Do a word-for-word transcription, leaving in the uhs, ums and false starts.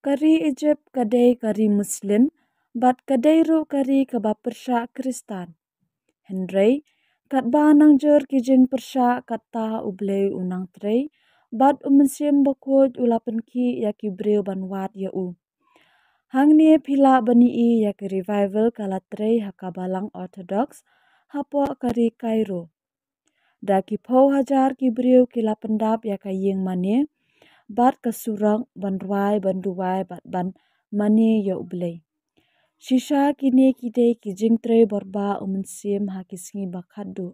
Ka ri Ijipt ka dei ka ri Muslim, bad ka dei ruh ka ri kaba pyrshah Khristan. Hynrei, katba nang jur ki jingpyrshah kata U Blei u nang trei, bad U Mynsiem Bakhuid u la pynkhih ïa ki briew ban wad ïa u. Hangne phi lah ban ïohi ïa ki revival ka la trei ha ka balang Orthodox, hapoh ka ri Cairo. Da ki phew hajar ki briew ki la pyndap ïa ka ïing mane, bad ka surok ban rwai ban duwai bad ban mane ïa U Blei. Shisha kine ki dei ki jingtrei bor ba U Mynsiem ha ki sngi ba khatduh.